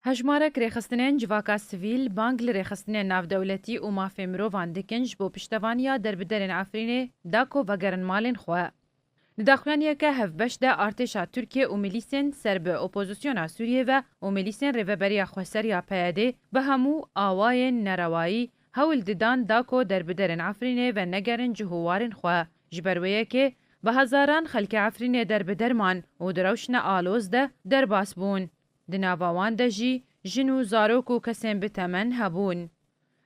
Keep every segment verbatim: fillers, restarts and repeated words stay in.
Hejmarek rêxistinên civaka sivîl bang li rêxistinên navdewletî û mafê mirovan dikin ji bo piştevaniya derbiderên Efrînê da ku vegerin malên xwe. Di daxuyaniyeke hevbeş de artêşa Tirkiye û milîsên ser bi opozisyona Sûriyê ve û milîsên Rêveberiya Xweser ya P Y D bi hemû awayên nerewayî hewl didan da ku derbiderên Efrînê venegerin cih û warên xwe. Ji ber wê yekê bi hezaran xelkê Efrînê derbider man û di rewşna aloz de derbas bûn. Di nava wan de jî jin û zarok û kesên bi temen hebûn.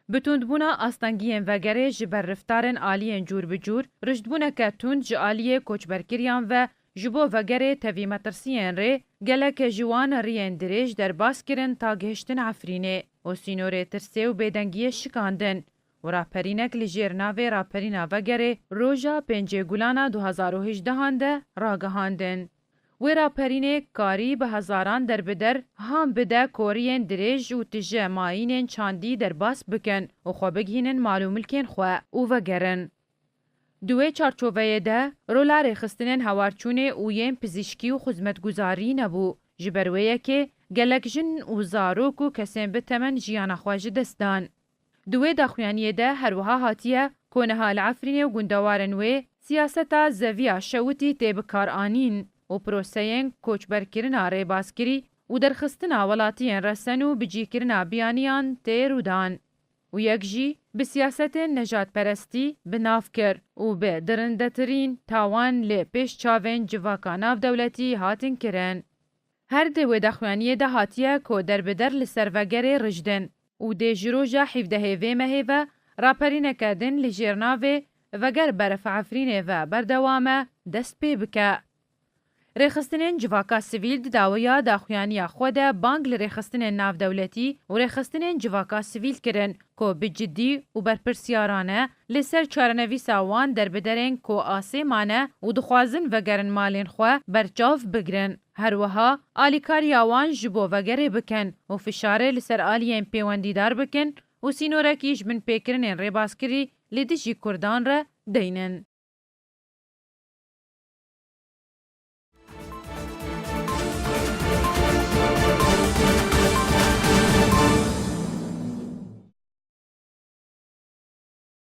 Bi tundbûna astengiyên vegerê ji ber reftarên aliyên cûr bi cûr, riştbûneke tund ji aliyê koçberkiriyan ve ji bo vegerê tevî metirsiyên rê, gelek ji wan riyên dirêj derbas kirin ta gihiştin Efrînê û sînorê tirsê û bêdengiyê şikandin û raperînek li jêr navê Raperîna Vegerê roja pêncê Gulana du hezar û hejdehan de ragihandin. Wê raperînê karî bi hezaran derbider han bide koriyên dirêj û tije mayînên çandî derbas bikin û xwe bigihînin mal û milkên xwe û vegerin. Di wê çarçoveyê de, rola rêxistinên hewarçûnê û yên pizîşkî û xizmetguzarî nebû. Ji ber wê yekê gelek jin û zarok û kesên bi temen jiyana xwe ji dest dan. Di wê daxuyaniyê de her wiha hatiye ku niha li Efrînê û gundewarên wê siyaseta zeviya şewitî tê bikaranîn û proseyên koçberkirina rêbaskirî û derxistina welatiyên resen û bicîkirina biyaniyan tê rûdan û yek jî bi siyasetên nejadperestî bi nav kir û bi dirindetirîn tawan li pêş çavên civaka navdewletî hatin kirin. Her di wê daxuyaniyê de hatiye ku derbider li ser vegerê rijdin û dê ji roja hevdehê vê mehê ve raperîneke din li jêr navê Veger Berf Efrînê ve berdewam e dest pê bike. Rêxistinên civaka sivîl di dawiya daxuyaniya xwe de bang li rêxistinên navdewletî û rêxistinên civaka sivîl kirin ku bi cidî û berpirsiyarane li ser çarenivîsa wan derbiderên ku asê mane û dixwazin vegerin malên xwe berçav bigrin. Her wiha alîkariya wan ji bo vegerê bikin û fişarê li ser aliyên pêwendîdar bikin û sînorekî ji binpêkirinên rêbaskirî li dijî Kurdan re deynin.